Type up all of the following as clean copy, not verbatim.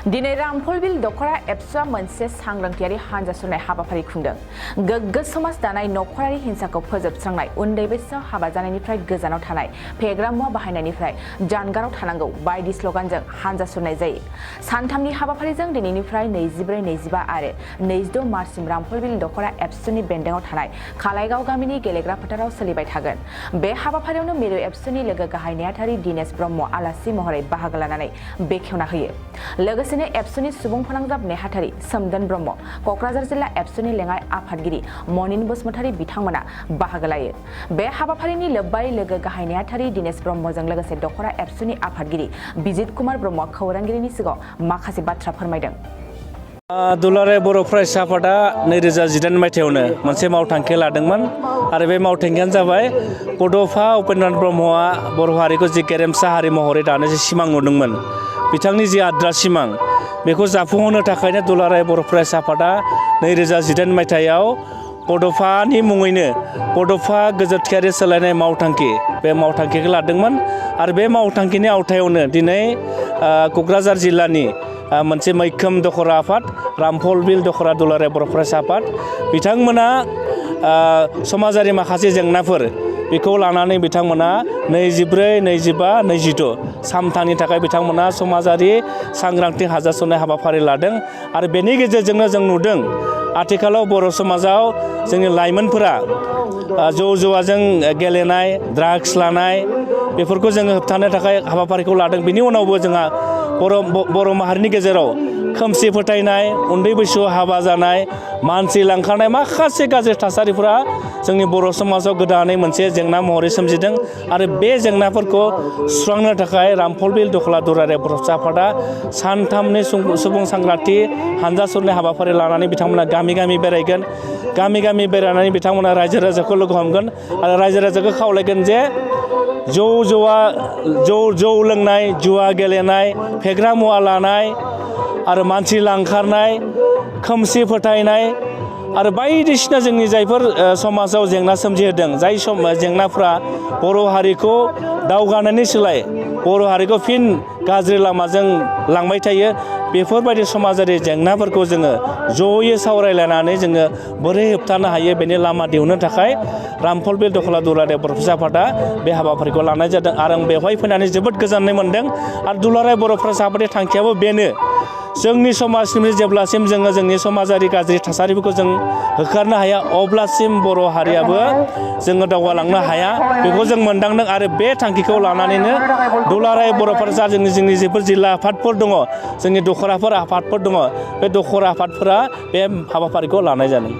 दिनै रामफलबिल दखरा एबसुआ मोनसे सांग्रांथियारि हानजा सुरनाय हाबाफारि खुंदों। गोग्गो समाज दानाय नखरारि हिंसाखौ फोजोबस्रांनाय, उन्दै बैसोआव हाबा जानायनिफ्राय गोजानाव थानाय, फेग्रा मुवा बाहायनायनिफ्राय जानगाराव थानांगौ बायदि स्लगानजों हानजा सुरनाय जायो। सानथामनि हाबाफारिजों दिनैनिफ्राय 24, 25 आरो 26 मार्चसिम रामफलबिल दखरा एबसुनि बेन्दोङाव थानाय खालायगाव गामिनि गेलेग्रा फोथाराव सोलिबाय थागोन। बे हाबाफारियावनो मिरु एबसुनि लोगो गाहाय नेहाथारि दिनेश ब्रह्म आलासि महरै बाहागो लानानै बेखेवना होयो। लोगोसेनो एबसुनि सुबुं फोनांजाब नेहाथारि सोमदोन ब्रह्म, कक्राझार जिल्ला एबसुनि लेङाइ आफादगिरि मनिन बसुमतारी बिथांमोना बाहागो लायो। बे हाबाफारिनि लोब्बायै लोगो गाहाय नेहाथारि दिनेश ब्रह्मजों लोगोसे दखरा एबसुनि आफादगिरि बिजित कुमार ब्रह्म खौरांगिरिनि सिगाङाव माखासे बाथ्रा फोरमायदों। दुलाराय बर' फरायसा आफादा 2018 मायथाइयावनो मोनसे मावथांखि लादोंमोन आरो बे मावथांखियानो जाबाय बड'फा उपेन्द्रनाथ ब्रह्मआ बर' हारिखौ जि गेरेमसा हारि महरै दानो जि सिमां नुदोंमोन, बिथांनि जि आद्रा सिमां बेखौ जाफुंहोनो थाखायनो दुलाराय बर' फरायसा आफादा 2018 मायथाइयाव बड'फानि मुङैनो बड'फा गोजोरथियारि सोलायनाय मावथांखि बे मावथांखिखौ लादोंमोन आरो बे मावथांखिनि आवथायावनो दिनै क'क्राझार जिल्लानि मोनसे मैखोम दखरा आफाद रामफलबिल दखरा दुलाराय बर' फरायसा आफाद बिथांमोना समाजारि माखासे जेंनाफोर बेखौ लानानै बिथांमोना 24, 25, 26 सानथामनि थाखाय बिथांमोना समाजारि सांग्रांथि हानजा सुरनाय हाबाफारि लादों आरो बेनि गेजेरजोंनो जों नुदों आथिखालाव बर' समाजाव जोंनि लाइमोनफोरा जौ जुवाजों गेलेनाय, ड्राग्स लानाय बेफोरखौ जोङो होबथानो थाखाय हाबाफारिखौ लादों। बिनि उनावबो जोंहा बर' माहारिनि गेजेराव खोमसि फोथायनाय, उन्दै बैसोआव हाबा जानाय, मानसि लांखारनाय माखासे गाज्रि थासारिफोरा जोंनि बर' समाजाव गोदानै मोनसे जेंना महरै सोमजिदों आरो बे जेंनाफोरखौ सुस्रांनो थाखाय रामफलबिल दखला दुलाराय बर' फरायसा आफादा सानथामनि सुबुं सांग्रांथि हानजा सुरनाय हाबाफारि लानानै बिथांमोना गामि गामि बेरायगोन। गामि गामि बेरायनानै बिथांमोना रायजो राजाखौ लोगो हमगोन आरो रायजो राजाखौ खावलायगोन जे जौ लोंनाय, जुवा गेलेनाय, फेग्रा मुवा लानाय आरो मानसि लांखारनाय, खोमसि फोथायनाय आरो बायदिसिना जोंनि जायफोर समाजाव जेंना सोमजिहोदों, जाय जेंनाफ्रा बर' हारिखौ दावगानायनि सोलाय बर' हारिखौ फिन गाज्रि लामाजों लांबाय थायो, बेफोरबायदि समाजारि जेंनाफोरखौ जोङो जयै सावरायलायनानै जोङो बोरै होबथानो हायो बेनि लामा दिहुननो थाखाय रामफलबिल दखला दुलाराय बर' फरायसा आफादा बे हाबाफारिखौ लानाय जादों आरो आं बेवहाय फैनानै जोबोद गोजोननाय मोन्दों। आरो दुलाराय बर' फरायसा आफादनि थांखियाबो बेनो, जोंनि समाजनिफ्राय जेब्लासिम जोङो जोंनि समाजारि गाज्रि थासारिफोरखौ जों होखारनो हाया अब्लासिम बर' हारियाबो जोङो दावगालांनो हाया, बेखौ जों मोनदांदों आरो बे थांखिखौ लानानैनो दुलाराय बर' फरायसा जोंनि जेफोर जिल्ला आफादफोर दङ, जोंनि दखराफोर आफादफोर दङ, बे दखरा आफादफोरा बे हाबाफारिखौ लानाय जादों।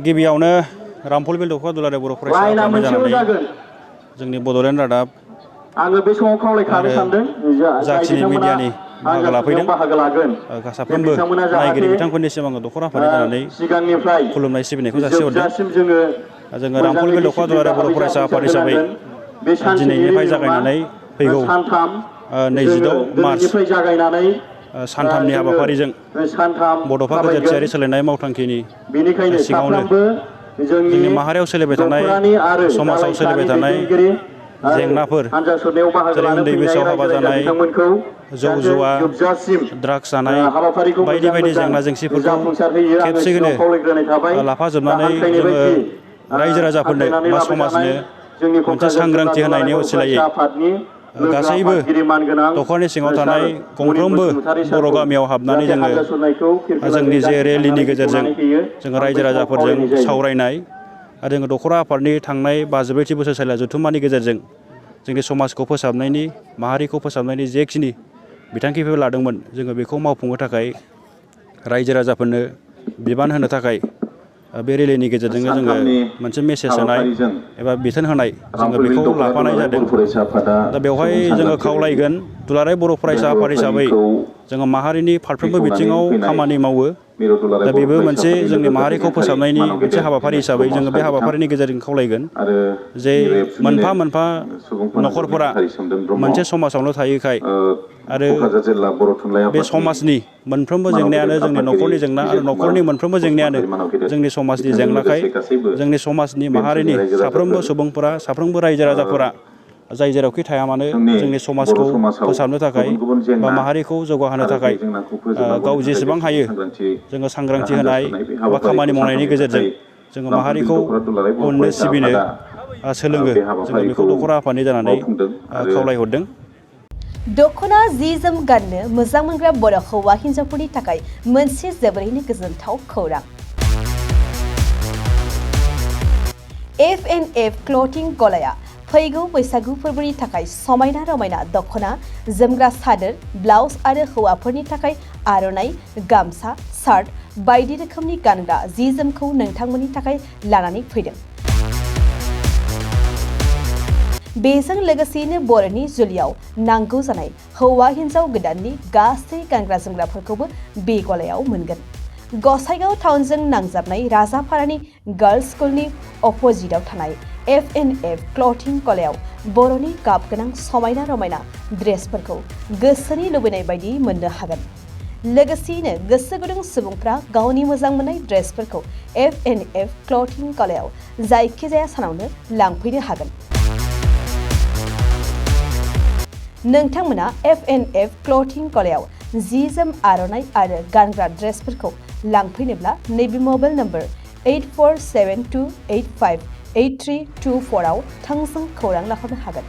गिबियावनो रामफलबिल दखरा दुलाराय बर' फरायसा आफादनि जानानै जोंनि बड'लेण्ड रादाब आङो बे समाव खावलायखानो सानदों जाखिनि मिडियानि बाहागो लाफैदों साफ्रोमबो नायगिरि बिथांमोननिसिम आङो दखरा आफादनि जानानै खुलुमनाय सिबिनायखौ जासिहरदों। जोङो रामफलबिल दखरा दुलाराय बर' फरायसा आफाद हिसाबै दिनैनिफ्राय जागायनानै फैगौ 26 मार्च सानथामनि हाबाफारिजों बड'फा गोजोरथियारि सोलायनाय मावथांखिनि सिङावनो जोंनि माहारियाव सोलिबाय थानाय, समाजाव सोलिबाय थानाय जेंनाफोर जेरै उन्दै बैसोआव हाबा जानाय, जौ जुवा, ड्राग्स जानाय बायदि बायदि जेंना जेंसिफोरखौ खेबसेयैनो लाफाजोबनानै जोङो रायजो राजाफोरनो बा समाजनो मोनसे सांग्रांथि होनायनि असिलायै गासैबो दखरनि सिङाव थानाय गंफ्रोमबो बर' गामियाव हाबनानै जोङो जोंनि जे रेलिनि गेजेरजों जोङो रायजो राजाफोरजों सावरायनाय आरो जोङो दखरा आफादनि थांनाय 52थि बोसोरसालिया जथुम्मानि गेजेरजों जोंनि समाजखौ फोसाबनायनि, माहारिखौ फोसाबनायनि जेखिनि बिथांखिफोर लादोंमोन जोङो बेखौ मावफुंनो थाखाय रायजो राजाफोरनो बिबान होनो थाखाय बे रेलिनि गेजेरजोंनो जोङो मोनसे मेसेज होनाय एबा बिथोन होनाय जोङो बेखौ लाफानाय जादों। दा बेवहाय जोङो खावलायगोन दुलाराय बर' फरायसा आफाद हिसाबै जोङो माहारिनि फारफ्रोमबो बिथिङाव खामानि मावो, दा बेबो मोनसे जोंनि माहारिखौ फोसाबनायनि मोनसे हाबाफारि हिसाबै जोङो बे हाबाफारिनि गेजेरजों खावलायगोन जे मोनफा मोनफा नखरफोरा मोनसे समाजावनो थायोखाय आरो बे समाजनि मोनफ्रोमबो जेंनायानो जोंनि नखरनि जेंना आरो नखरनि मोनफ्रोमबो जेंनायानो जोंनि समाजनि जेंनाखाय जोंनि समाजनि माहारिनि साफ्रोमबो सुबुंफोरा, साफ्रोमबो रायजो राजाफोरा जाय जेरावखि थाया मानो जोंनि समाजखौ फोसाबनो थाखाय बा माहारिखौ जौगाहोनो थाखाय गाव जेसेबां हायो जोङो सांग्रांथि होनाय बा खामानि मावनायनि गेजेरजों जोङो माहारिखौ अननो सिबिनो सोलोङो जोङो बेखौ दख'रा आफादनि जानानै खावलायहरदों। दख'ना जि जोम गाननो मोजां मोनग्रा बर' हौवा हिन्जावफोरनि थाखाय मोनसे जोबोरैनो गोजोनथाव खौरां। F&F क्लथिं गलाया फैगौ बैसागु फोरबोनि थाखाय समायना रमायना दख'ना, जोमग्रा सादोर, ब्लाउस आरो हौवाफोरनि थाखाय आर'नाइ, गामसा, शार्ट बायदि रोखोमनि गानग्रा जि जोमखौ नोंथांमोननि थाखाय लानानै फैदों। बेजों लोगोसेयैनो बर'नि जुलियाव नांगौ जानाय हौवा हिन्जाव गोदाननि गासै गानग्रा जोमग्राफोरखौबो बे गलायाव मोनगोन। गसाइगाव टाउनजों नांजाबनाय राजापारानि गार्लस स्कुलनि अपोजिटआव थानाय F&F क्लथिं गलायाव बर'नि गाब गोनां समायना रमायना ड्रेसफोरखौ गोसोनि लुबैनाय बायदि मोननो हागोन। लोगोसेयैनो गोसो गुदुं सुबुंफ्रा गावनि मोजां मोननाय ड्रेसफोरखौ F&F क्लथिं गलायाव जायखिजाया सानावनो लांफैनो हागोन। नोंथांमोना F&F क्लथिं गलायाव जि जोम आर'नाइ आरो गानग्रा ड्रेसफोरखौ लांफैनोब्ला नैबे मबाइल नम्बर 8472858324 आव थोंजों खौरां लाहरनो हागोन।